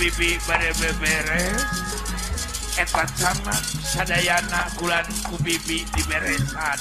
bibi bade beberes eta canak sadayana kulan ku bibi diberesan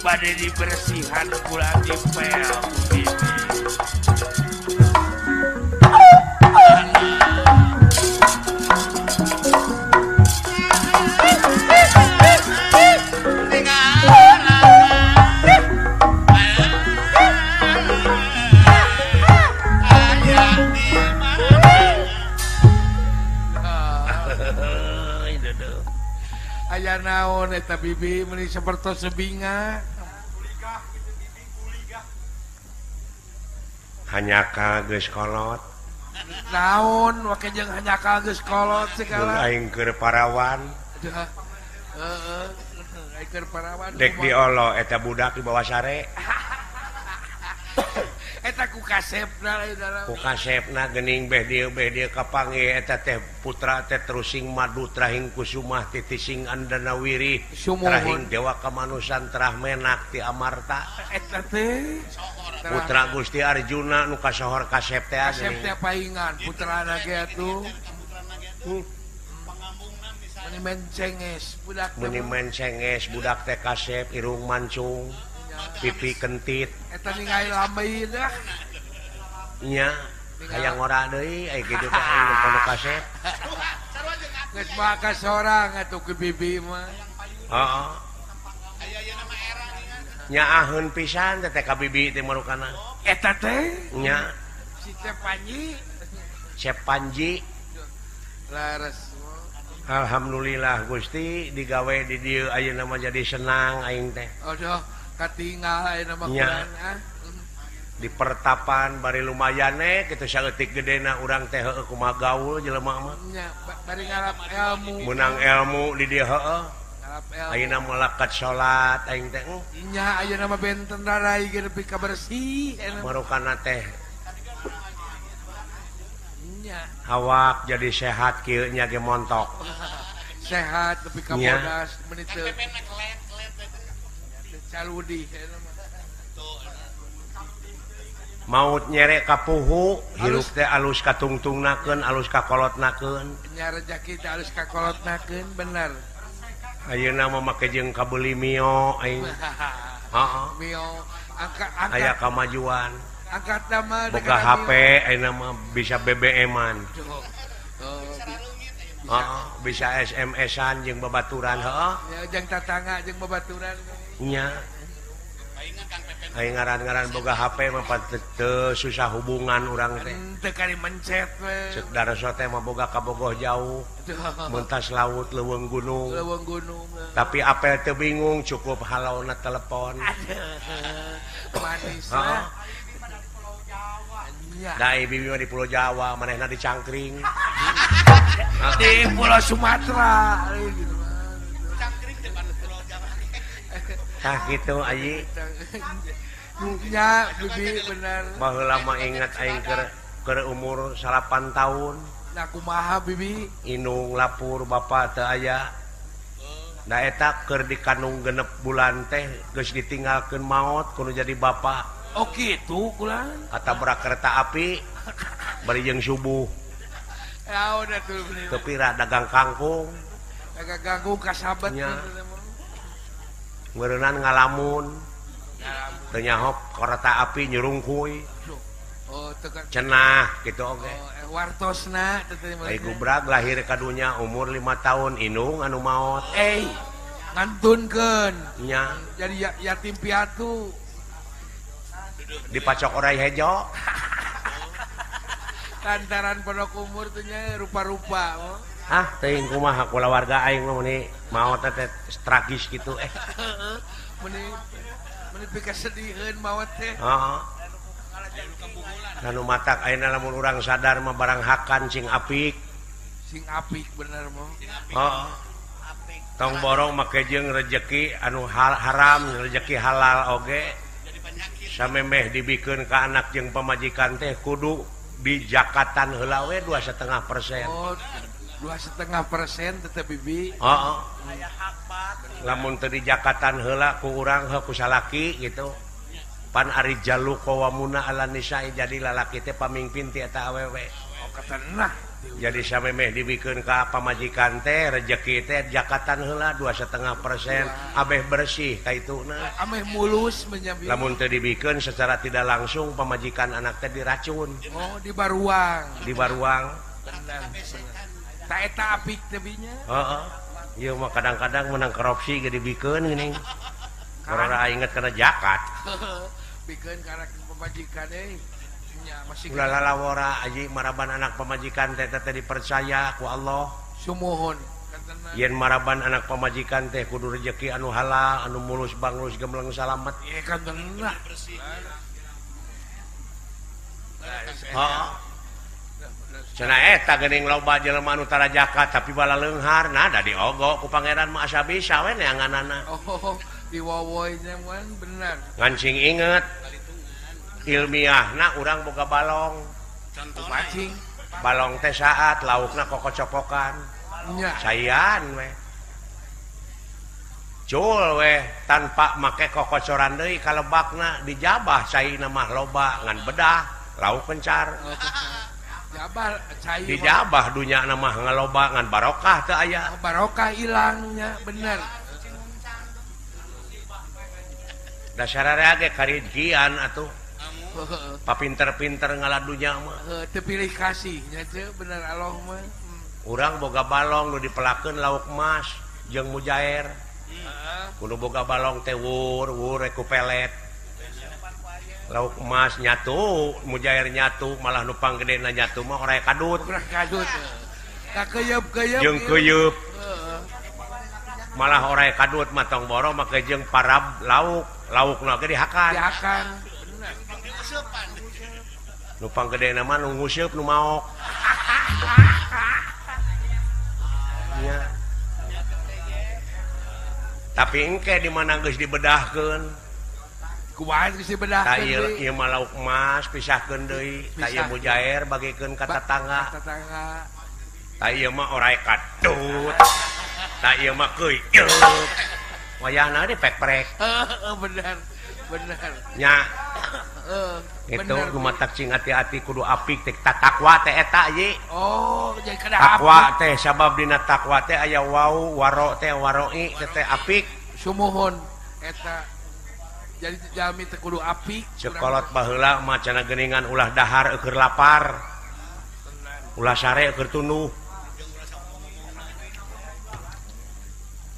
bade dibersihan kulan dipel ku bibi. Aya naon eta bibi meuni sapertos sebinga hanyaka geus kolot naon wake jeung hanyaka geus kolot segala aing keur parawan heeh aing keur parawan dek diolo eta budak di bawah sare eta ku kasepna lain dalam ku kasepna geuning beh dieu kapanggih eta teh putra teh terusing madu trahing kusumah titising andanawiri trahing dewa kamanusan terah menak ti amarta eta teh putra Gusti Arjuna nu kasohor kasep teh kasep teh paingan putrana ge atuh meni mencenges budak meni mencenges budak teh kasep irung mancung pipi kentit eta ningali lambein lah nya hayang ora deui aya kitu teh aing nu kasep geus mah ka sorang atuh ku bibi mah heeh nyaaheun pisan teh ka bibi teh marukana eta teh nya si Cep Panji Cep Panji laras. Alhamdulillah Gusti digawe di dieu ayeuna mah jadi senang aing teh. Aduh katingal ayeuna mah kurang ah. Di pertapan bari lumayan kitu saeutik gedena urang teh heueuh kumaha gaul jelema mah. Nya bari ngarap ilmu. Meunang ilmu di dieu heueuh. Ayeuna melekat salat aing teh. Nya ayeuna mah benten rarai ge nepi ka bersih. Marukana teh. Nya awak jadi sehat kieu nya ge montok. Sehat nepi ka bodas meuni teu. Caludi maut nyerek ka puhu hirup teh alus katungtungnakeun alus kakolotnakeun nya rejeki teh alus kakolotnakeun bener ayeuna mah make jeung kabeuli mio aing heeh mio angka aya kamajuan angkat mah boga HP ayeuna mah bisa BBM-an heeh bisa SMS-an jeung babaturan heeh jeung tatangga jeung babaturan nya aing ngaran-ngaran boga HP mah teu susah hubungan urang teh teu kali mencet we ceuk darso teh mah boga kabogoh jauh mentas laut leuweung gunung leuweung gunung tapi apel teu bingung cukup halauna telepon manis lah da bibi mah di Pulau Jawa manehna di Cangkring di Pulau Sumatera gitu. Tah gitu ayi. Nya bibi bener. Baheula mah ingat aing keur umur 8 tahun. Nah kumaha bibi? Inung lapur bapa teu aya. Da eta keur dikandung 6 bulan teh geus ditinggalkeun maot kudu jadi bapa. Oh kitu kulan. Katabrak kereta api bari jeung subuh. Ya udah tuh. Teu pira dagang kangkung. Dagang kangkung kasabet. Meureunan ngalamun teu nyahok kereta api nyurungkuy oh, cenah gitu oge oh, wartosna ai gubrag lahir ka dunya umur 5 tahun indung anu maot ngantunkeun nya jadi yatim piatu dipacok orai hejo lantaran pondok umur teh nya rupa-rupa oh. Ah teuing kumaha kulawarga aing mah meuni maot teh tragis gitu meuni meuni pikasediheun maot teh heeh anu matak ayeuna lamun urang sadar mah barang hakan sing apik bener mah heeh tong borong make jeung rejeki anu haram rejeki halal oge samemeh dibikeun ka anak jeung pamajikan teh kudu dijakatan heula we 2,5%. Oh, 2,5% tetep bibi. Heeh. Lamun teu dijakatan heula ku urang heuh ku salaki gitu. Pan ari jalu qawamuna ala nisa'i jadi lalaki teh pamingpin ti eta awewe. Oh katenah. Jadi samemeh dibikeun ka pamajikan teh rejeki teh jakatan heula 2,5% abeh bersih ka ituna. Ameh mulus menyambi. Lamun teu dibikeun secara tidak langsung pamajikan anak teh diracun. Oh, di baruang. Di baruang. Ta eta apik teh binya. Heeh. Ieu mah kadang-kadang menang korupsi ge dibikeun geuning. Karena inget kana zakat. Bikeun kana pamajikan euy. Ulah lalawora aji maraban anak pamajikan teh teh dipercaya ku Allah. Sumuhun. Yen maraban anak pamajikan teh kudu rejeki anu halal, anu mulus banglus gemleng salamet. Ieu kan bener. Heeh. Cenah eta geuning loba jelema anu tara zakat tapi bala leunghar, nah da diogo ku pangeran mah asa bisa we neanganana. Oh, diwowoy nya mah bener. Ngan sing inget ilmiahna urang boga balong. Pacing. Balong teh saat laukna kokocopokan. Sayan we. Cul we tanpa make kokocoran deui kalebakna dijabah caina mah loba ngan bedah lauk kencar. Jabah cai. Dijabah dunyana mah ngaloba ngan barokah teu aya. Barokah ilangnya bener. Dasar ge karidkian atuh. Papinter-pinter ngala dunya mah. Teu pilih kasihnya teh bener Allah mah. Urang boga balong nu dipelakeun lauk emas jeung mujair. Kudu boga balong teh wur wur ku pelet. Lauk emas nyatu, mujair nyatu, malah nu panggedena nyatu mah oray kadut. Oray kadut. Ka keuyeup-keuyeup. Jeung keuyeup. Malah oray kadut mah tong boro make jeung parab lauk, laukna ge dihakan. Dihakan. Nu panggedena mah nu nguseup nu maok. Nya. Tapi engke di mana geus dibedahkeun? Kumaha geus dibedahkeun deui? Ieu mah lauk emas pisahkeun deui, ta ieu mujair bagikeun ka tatangga. Ta ieu mah oray kadut. Ta ieu mah keuyeup. Wayahna dipek-prek. Heeh, bener. Bener. Nya. Itu rumatak cing hati-hati kudu apik teh takwa teh eta ye. Oh, jadi kada takwa teh sabab dina takwa teh aya wau waro teh waroi teh teh apik. Sumuhun eta. Jadi jalmi teh kudu apik. Sekolot baheula mah cenah geuningan ulah dahar eueur lapar. Ulah sare eueur tunduh.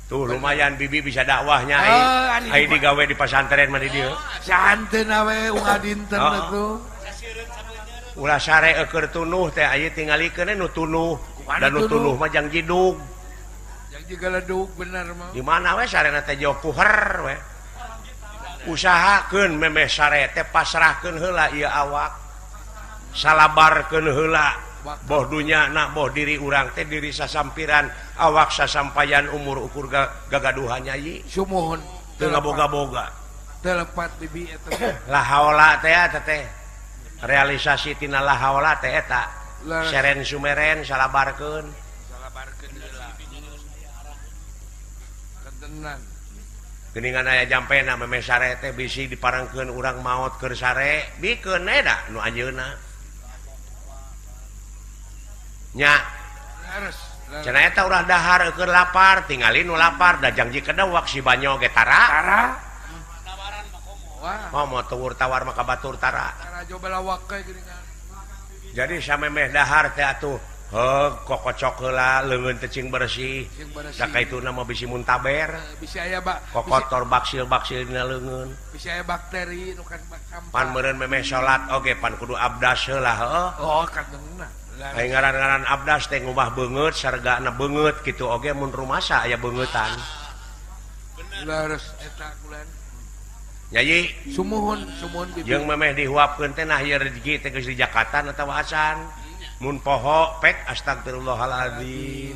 Tuh lumayan bibi bisa dakwahnya ai digawe di pasantren mah di dieu. Santeun we unggal dinten atuh. Ulah sare eueur tunuh teh aya tingalikeun nu tunuh dan nu tunuh mah jang jidug. Jang jigaledug bener mah. Di mana we sarena teh jauh puher we. Usahakeun memeh sare teh pasrahkeun heula ieu awak. Salabarkeun heula. Boh dunya na boh diri urang teh diri sasampiran awak sasampayan umur ukur gagaduhan nyai. Sumuhun teu ngaboga-boga. Teu lepat bibi eta. La haula teh eta teh. Realisasi tina la haula teh eta. Seren sumeren salabarkeun. Salabarkeun heula. Kentenan. Geuningan aya jampena memeh sare teh bisi diparengkeun urang maot keur sare, bikeun da nu anjeunna. Nya. Cenah eta urang dahar eueur lapar, tingali nu lapar da jangji kedewak si banyo ge tara. Tara. Wah. Oh, mau tawur tawar maka batur tara. Tara coba lawak ge geuningan. Jadi samemeh dahar teh atuh heug kokocok heula leungeun teh cing bersih. Da kaituna mah bisi muntaber. Bisi aya kokotor baksil-baksil dina leungeun. Bisi aya bakteri nu kan sampah. Pan meureun memeh salat oge pan kudu abdas heula heuh. Oh, kadengeuna. Ai ngaran-ngaran abdas teh ngubah beungeut sargana beungeut kitu oge mun rumasa aya beungeutan. Leres eta kulan. Nyai sumuhun sumuhun bibi. Jeung memeh dihuapkeun teh nah ieu rezeki teh geus di Jakarta atawa acan. Mun poho pek astagfirullahaladzim.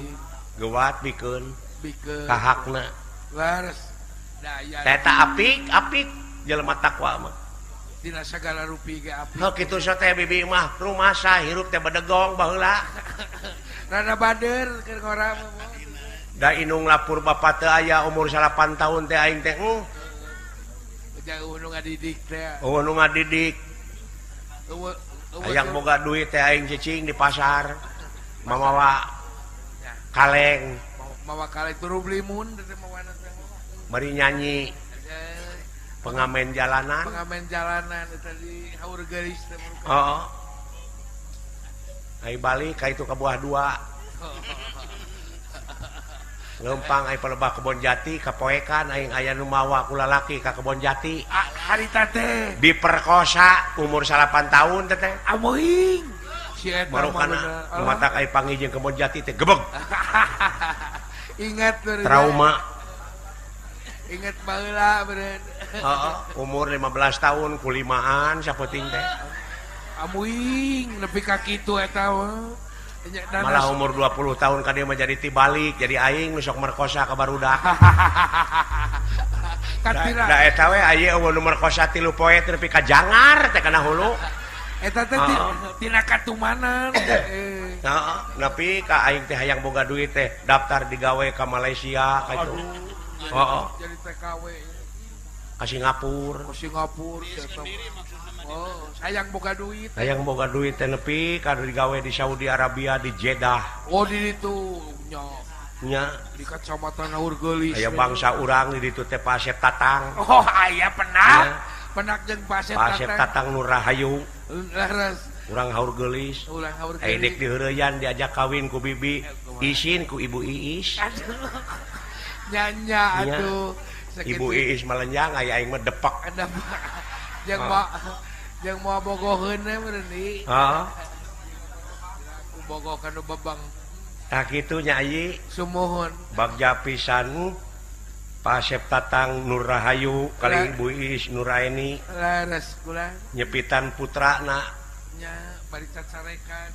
Gewat bikeun. Bikeun. Ka hakna. Leres. Daya. Eta apik apik jelema takwa mah. Dina sagala rupi ge apik. Heuh kitu so teh bibi mah rumasa hirup teh bedegong baheula. Rada bader keur ngora mah. Da inung lapur bapa teu aya umur 8 tahun teh aing teh. Jauh nu ngadidik teh. Oh nu ngadidik. Hayang boga duit teh aing cicing di pasar. Mamawa kaleng. Mawa kaleng turu blimun teh mawana teh. Bari nyanyi. Pengamen jalanan. Pengamen jalanan eta di Haur Geulis teh. Heeh. Ai balik ka itu ka buah dua. Lempang ai palebah Kebon Jati kapoekan aing aya nu mawa ku lalaki ka Kebon Jati. Harita teh diperkosa umur 8 tahun teh teh. Amuing. Si eta marukana matak ai panggih jeung Kebon Jati teh gebeg. Ingat trauma. Ingat baheula beureun. Heeh, umur 15 tahun kulimaan sapoting teh. Amuing nepi ka kitu eta mah. Malah umur 20 tahun ka dia mah jadi tibalik jadi aing nu sok merkosa ka barudak. Da eta we aya eueuh nu merkosa 3 poe teh nepi ka jangar teh kana hulu. Eta teh tina katumanan. Heeh, nepi ka aing teh hayang boga duit teh daftar digawe ka Malaysia ka itu. Heeh. Jadi TKW ka Singapura. Ka Singapura. Oh, sayang boga duit. Hayang boga duit teh nepi ka digawe di Saudi Arabia di Jeddah. Oh, di ditu nya. Nya di kecamatan Haur Geulis. Aya bangsa urang di ditu teh Pak Asep Tatang. Oh, aya penak. Penak jeung Pak Asep Tatang. Pak Asep Tatang Nur Rahayu. Leres. Urang Haur Geulis. Urang Haur Geulis. Aya dek diheureyan diajak kawin ku bibi, isin ku Ibu Iis. Nya nya atuh. Ibu Iis malenjang aya aing mah depak. Jeung jeung moal bogoheun we meureun deui. Heeh. Ku bogoh kana bebang. Tah kitu nya Ayi. Sumuhun. Bagja pisan Pak Asep Tatang Nur Rahayu kali Ibu Iis Nuraini. Leres kula. Nyepitan putrana. Nya bari cacarekan.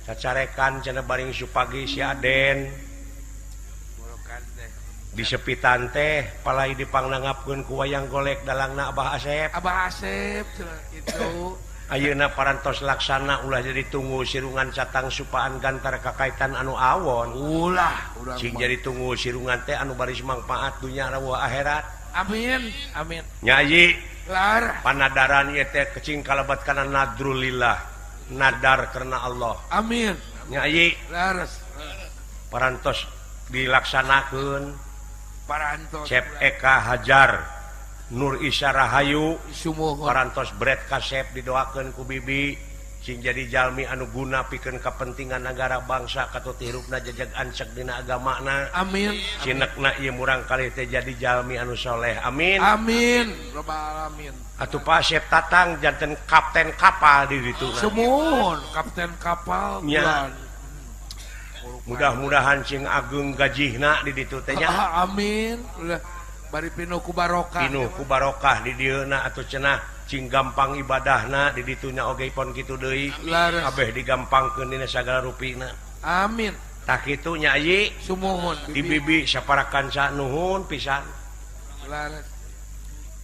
Cacarekan cenah baring supagi si Aden. Disepitan teh palai dipangnangapkeun ku wayang golek dalangna Abah Asep. Abah Asep itu. Ayeuna parantos laksana ulah jadi tunggu sirungan catang supaan gantar kakaitan anu awon. Ulah urang cing jadi tunggu sirungan teh anu baris mangpaat dunya rawuh akhirat. Amin. Amin. Nya Ayi. Lar. Panadaran ieu teh kecing kalebat kana nadrulillah. Nadar karena Allah. Amin. Nya Ayi. Laras. Parantos dilaksanakeun. Parantos Cep Eka Hajar Nur Isa Rahayu sumuhun. Parantos Bret Kasep didoakeun ku bibi sing jadi jalmi anu guna pikeun kepentingan negara bangsa katut hirupna jejeg anceg dina agamana. Amin. Sinekna ieu murang kali teh jadi jalmi anu soleh. Amin. Amin. Rabbal alamin. Atuh Pak Asep Tatang janten kapten kapal di ditu. Sumuhun kapten kapal nya. Mudah-mudahan sing ageung gajihna di ditu teh nya. Amin. Ulah bari pinuh ku barokah. Pinuh ku barokah di dieuna atuh cenah cing gampang ibadahna di ditunya oge pon kitu deui. Kabeh digampangkeun dina sagala rupina. Amin. Tah kitu nya Ayi. Sumuhun di bibi saparakanca nuhun pisan. Leres.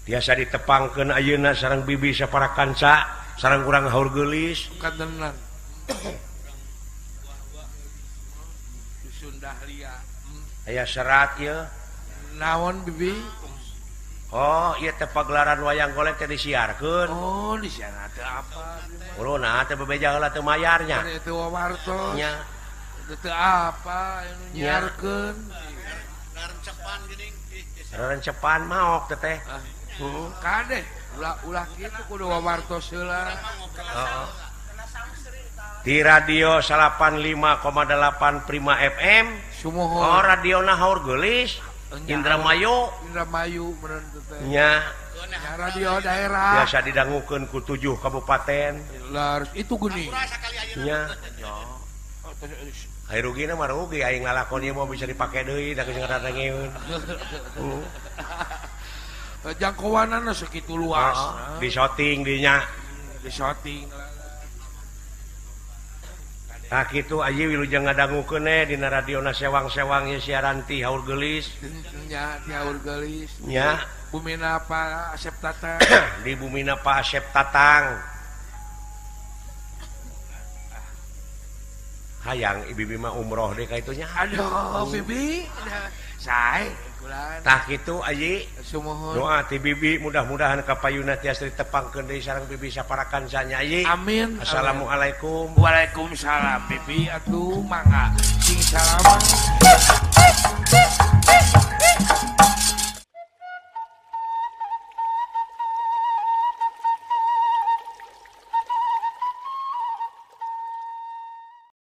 Tiasa ditepangkeun ayeuna sareng bibi saparakanca sareng urang Haur Geulis. Kadenan. Dahlia. Aya serat ieu. Naon bibi? Oh, ieu teh pagelaran wayang golek teh disiarkeun. Oh, disiarkeun teh apa? Ulah nah teh bebeja heula teu mayarnya. Teu wartos. Nya. Teu apa anu nyiarkeun. Rencepan geuning. Rencepan maok teh teh. Heeh. Kade ulah kitu kudu wawartos heula. Heeh. Di radio 85,8 Prima FM. Sumuhun. Oh, radiona Haur Geulis. Indramayu. Indramayu meureun teh. Nya. Nya radio daerah. Biasa didangukeun ku 7 kabupaten. Leres itu geuning. Nya. Ai rugina mah rugi aing lalakon ieu mah bisa dipake deui da geus ngaradengeun. Jangkauanna sakitu luas. Di shooting dinya. Di shooting. Tah kitu ayi wilujeng ngadangukeun dina radiona sewang-sewang ieu siaran ti Haur Geulis. Nya ti Haur Geulis. Nya. Bumina Pak Asep Tatang. Di bumina Pak Asep Tatang. Hayang bibi mah umroh deh ka itunya. Aduh bibi. Sae Tah kitu Ayi doa ti bibi mudah-mudahan kapayuna tiasa ditepangkeun deui sareng bibi saparakan sanya Ayi. Amin. Assalamualaikum. Waalaikumsalam bibi atuh mangga sing salaman.